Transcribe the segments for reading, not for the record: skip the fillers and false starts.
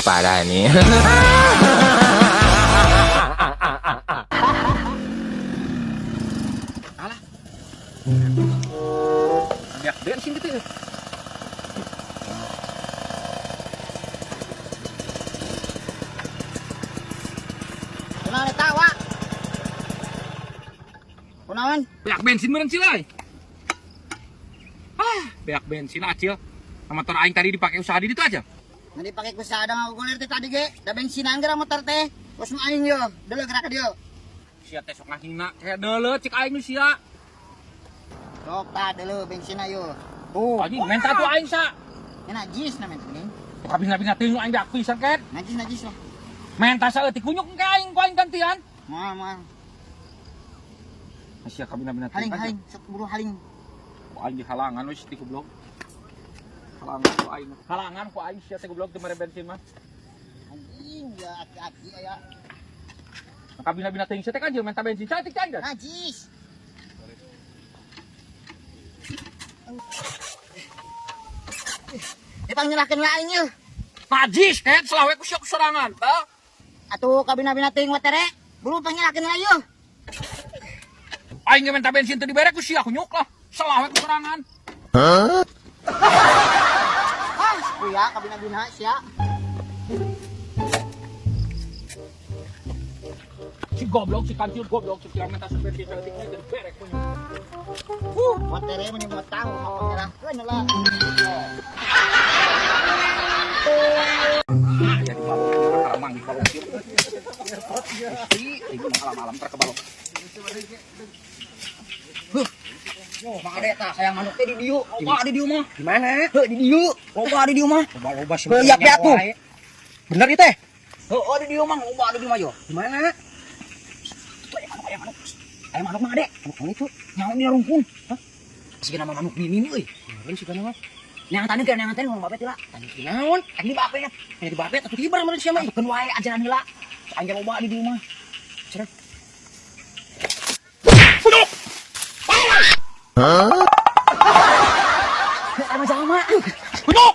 Parah nih. Alah. Beak bensin gitu ya. Kunaon eta, Wak? Kunaon? Beak bensin meureun, Cil euy. Ah, beak bensin acil. Motor aing tadi dipakai usaha di ditu aja. Nah, dipake ku saha ngagulir teh tadi ge? Da bensinan geura motor teh. Bos mah aing yo, deuleu gerak ka dieu. Sia teh sok ngahina kayak deuleu cek aing nu sia. Sok tah deuleu bensinna yo. Tuh. Anjing menta tuh aing sa. Ini najis na men geuning. Kabina-bina teuing aing beak pisan ket. Najis najis lah. Menta saeutik kunyuk engke aing ku aing gantian. Moal moal. Sia kabina-bina teuing. Haling haling, sok buru haling. Ku aing dihalangan we si goblok. Halangan ku aing. Halangan ku aing sia teh goblok teu mere bensin mah. Anjing ya aki-aki aya. Kabina-bina teuing sia teh kan menta bensin saeutik teh aing. Najis. Ipang nyerahkeun lah aing yeuh. Najis ket selawe ku sia ku sorangan tah. Atuh kabina-bina teuing watere. Buru pangnyerahkeun lah yeuh. Aing ge menta bensin teu dibere ku sia kunyuk lah. Selawe ku sorangan. Ah, kuya kabina-bina sia. Si goblok si kancil goblok si kilang menta bensin saeutik teh teu dibere kunyuk. Watere meni mau tahu mau nyerahkeun lah. Ah, ya dibalok kalamang dibalok ieu. Gusti, ini malam-malam terkebalok. Yo, Mang Ade tah sayang manuk teh di dieu. Loba di dieu mah. Di mana? Heuh di dieu. Loba di dieu mah. Loba-loba Heuh yak beak tuh. Bener ieu teh? Heuh di dieu mah loba di dieu mah yo. Di mana? Tuh aya manuk, aya manuk. Aya manuk Mang Ade. Manuk mana itu? Nyaho ni rungkun. Hah? Siga nama manuk mini euy. Meureun siga nama. Neang tani ke neang tani ngomong bape teh lah. Tani di naon? Tani di bape nya. Nya di bape atuh kibar meureun sia mah. Atuh keun wae ajaran heula. Aing ge loba di dieu mah. Cerek. Kunyuk. Heuh aya jalma. Kunyuk.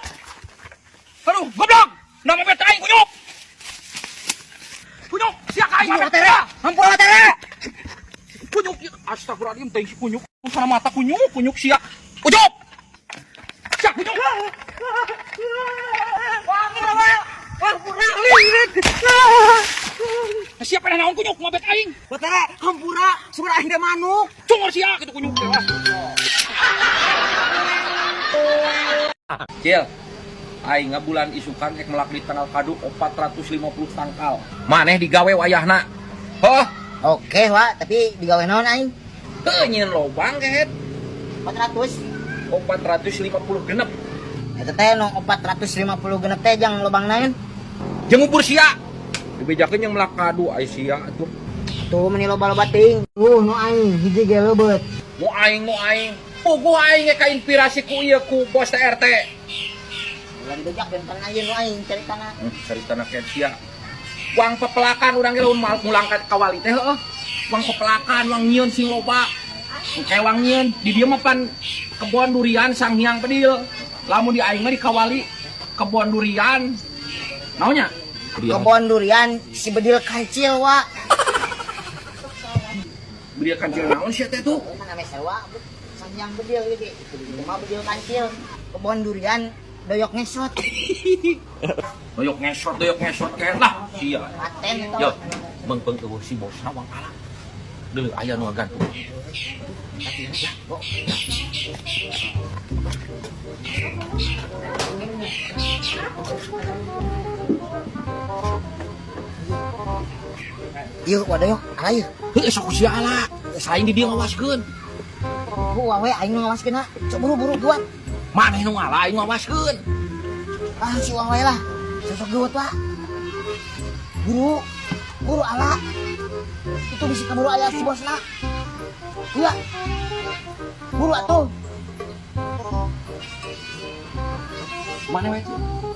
Aduh, goblok. Nama beta aing kunyuk. Kunyuk, sia ka aing Hampura mabet tere. Hampura tere. Kunyuk, ya, astagfirullahaladzim, teuing si kunyuk. Sana mata kunyuk, kunyuk sia. Kunyuk. Sia kunyuk. Hampura. Siapa yang naon kunyuk mabet aing? Watere, hampura. Sumber aing teh manuk. Cungor sia gitu kunyuk teh lah. Cil, aing ngabulan isukan ek melak di tanggal kadu 450 tangkal. Maneh digawe wayahna. Heuh, Oke, Wak, tapi digawe naon aing? heuh nyieun lobang kehet. 400. 450 genep. Eta teh nu 450 genep teh jang lobang naon? Jeung ngubur sia. Dibejakeun yang melak kadu ai sia atuh. Tuh meni loba-loba teuing. Tuh nu aing hiji ge leubeut. Nu aing nu aing. Puguh aing ge kainspirasi ku ieu ku bos TRT. Ulah dibejak benten aja nu aing caritana. Caritana kehet sia. Wang pepelakan urang ge lamun mulang ka kawali teh heueuh. Wang pepelakan, wang nyieun sing loba. Engke wang nyieun di dieu mah pan kebon durian Sang Hyang Bedil. Lamun di aing mah di kawali kebon durian. Naonnya? Kebon durian si bedil kancil, Wak. Bedil kancil naon sia teh tuh? Mana ame sewa Sang Hyang Bedil ieu ge. Itu mah bedil kancil. Kebon durian doyok ngesot. Doyok ngesot kehet lah sia. Paten eta. Yo, meungpeung eueuh si bosna wang ala. Deuleu aya nu ngagantung. Ieu wadah yo, ala ieu. Heuh sok sia ala. Saing di dieu ngawaskeun. Ku wae aing nu ngawaskeun ha. Sok buru-buru buat. Maneh nu ngala aing ngawaskeun. Ah si wae lah. Sosok geuwet, Pak. Buru, buru ala. Itu bisi kaburu aya si bosna. Iya. Buru atuh. Maneh we?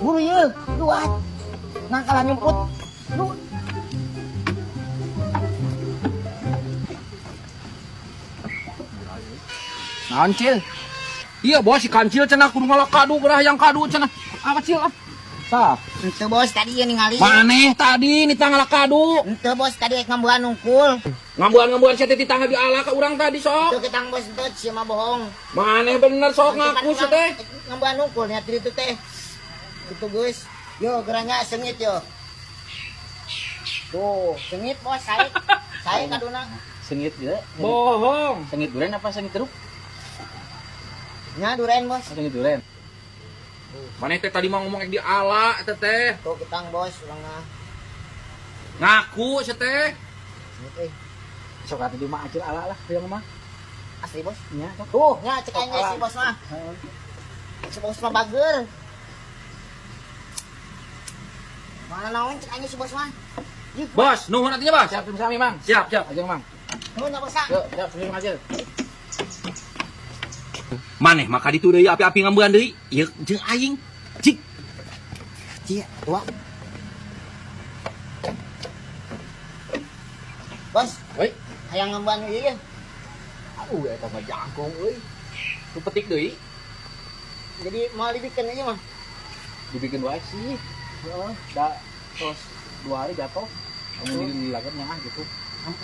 Buru ieu, duat. Nangkalan nyumput. Lu Naon, Cil? Iya bos si kancil cenah kudu ngalak kadu gerah yang kadu cenah. Apa cil ah? Tah. Henteu bos tadi ieu ningali. Maneh tadi nitah ngala kadu. Henteu bos tadi rek ngambuan nungkul. Ngambuan-ngambuan sia teh titah diala ka urang tadi sok. Teu ketang bos henteu sia mah bohong. Maneh bener sok Henteu kan ngaku sia urang teh. Ngambuan nungkul nya tadi itu teh. Gitu guys. Yo geranya sengit yo. Tuh, sengit bos saya. Saya kaduna. Sengit gitu. Bohong. Sengit duren apa sengit jeruk? Nya duren bos. Oh, sengit duren. Maneh teh tadi mah ngomong ek diala eta teh. Tuh ketang bos urang mah. Ngaku sia teh. Sengit euy. Sok atuh di mah acil ala lah yang mah. Asli bos. Nya sok. Tuh, nya cek aing ge si bos mah. Si bos mah bager. Mana naon cek aing si bos mah. Bos, nuhun atuh nya, Bos. Siap sami Mang. Siap, siap. Ajeng Mang. Nuhun ya bos. ah. Yuk, siap sami Mang Acil. Maneh maka ditu deui api-api ngambuan deui. Ieu jeung aing. Cik. Cia, tua. Bos, Oi, hayang ngambuan ieu ya. aduh eta mah jangkung euy. Tu petik deui. Jadi mau dibikin ieu mah. Dibikin wae sih. Heeh, da terus 2 hari jatuh. Kamu di lagan nya gitu.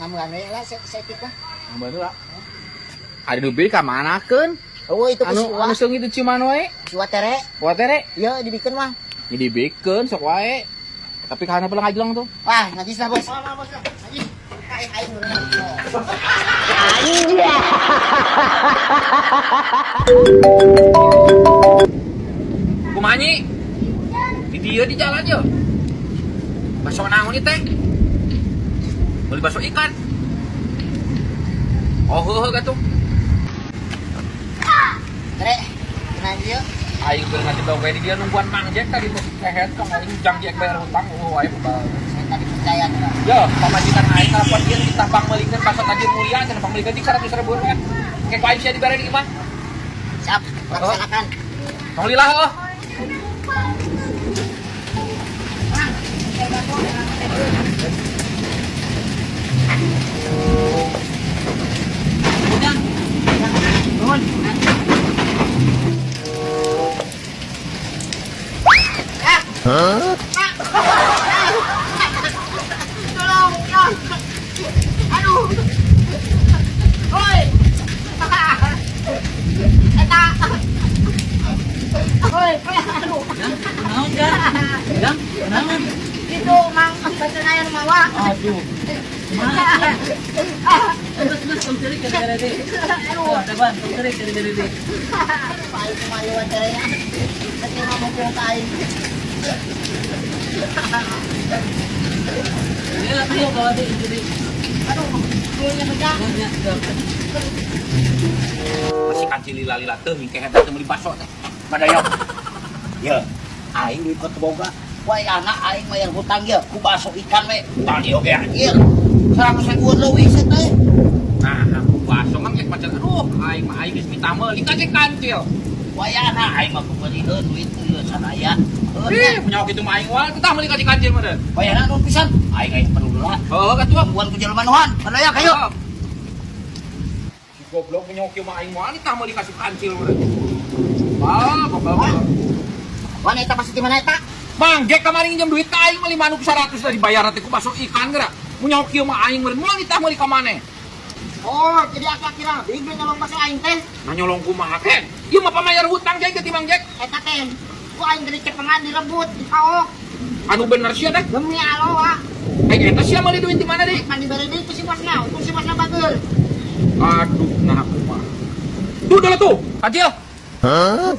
Ngambuan we lah setik mah. Ngambuan heula. Ada nu beuh ka manakeun? Oh, itu ku si Anu Uwa. anu seungit di ciuman wae. Si Uwa tere. Wa tere. Ieu dibikin mah. Ya dibikin sok wae. Tapi karena pelang ajlong tuh. Wah, najis lah bos. Wah, bos lah. Najis. Aing aing bener. Kumaha nyi? Di dieu di jalan ye. Baso naon ieu teh? Beli baso ikan. Oh, heuh gatuh. Tere, tenang ieu. Aing keur ngajebak we di dieu nungguan Mang Jack tadi tuh. Kehet ka aing jang Jack bayar hutang eueuh wae bebal. Saya tadi percaya tuh. Yo, pamajikan aing telepon ieu kita pangmeulikeun baso tajir mulia cenah pangmeulikeun cik 100 ribu we. Engke ku aing sia dibere di imah. Siap, laksanakan. Tong lila heuh. Tolong, ya. Aduh. Oi. Eta. Oi, aduh. Naon kan? Jang, naon? Itu mang bacaan mawa. Aduh. Terus terus tong cerik gara-gara deh. Aduh. Daban, tong cerik gara-gara deh. Aing kumaluan tere ya. Tapi ngomong ka aing. Ini lah tuh bawa deh itu deh. Aduh, dulunya pecah. Masih kancil lila-lila teuing kehet teh meuli baso teh. Badayok. Ya, aing duit ka boga. Wah, anak aing bayar hutang ya, ku baso ikan we. Tadi oge anjir. 100.000 leuwih sia teh. Nah, aku baso mang cek macan aduh, aing mah aing geus minta meuli ka cek kancil. Wah, anak aing mah pemberian duit ieu sadaya. Ih, punya kitu mah aing wae tah meuli ka cek kancil mah deh. Bayarna nuhun pisan. Aing aing perlu heula. Heuh katuh. Tungguan ku jelema nuhan. Badaya kayo. Si goblok punya kieu mah aing moal tah meuli ka si kancil mah deh. Wah, goblok. Wah, eta pasti di mana eta? Mang Jack kamari nginjem duit ka aing meuli manuk 100 lah dibayar teh ku baso ikan geura. Punya kieu mah aing meureun moal ditah meuli ka maneh. Oh, jadi aki-aki rabi gue nyolong baso aing teh. Nah nyolong kumaha ken? Ieu mah pamayar hutang Jack teh Mang Jack. Eta teh. Ku aing dari cepengan direbut, dipaok. Anu bener sia teh. Demi Allah, Aing eta sia meuli duit di mana deui? pan dibere deui ku si bosna, untung si bosna bager. Aduh, nah kumaha. Tuh dulu tuh, Kancil. Hah?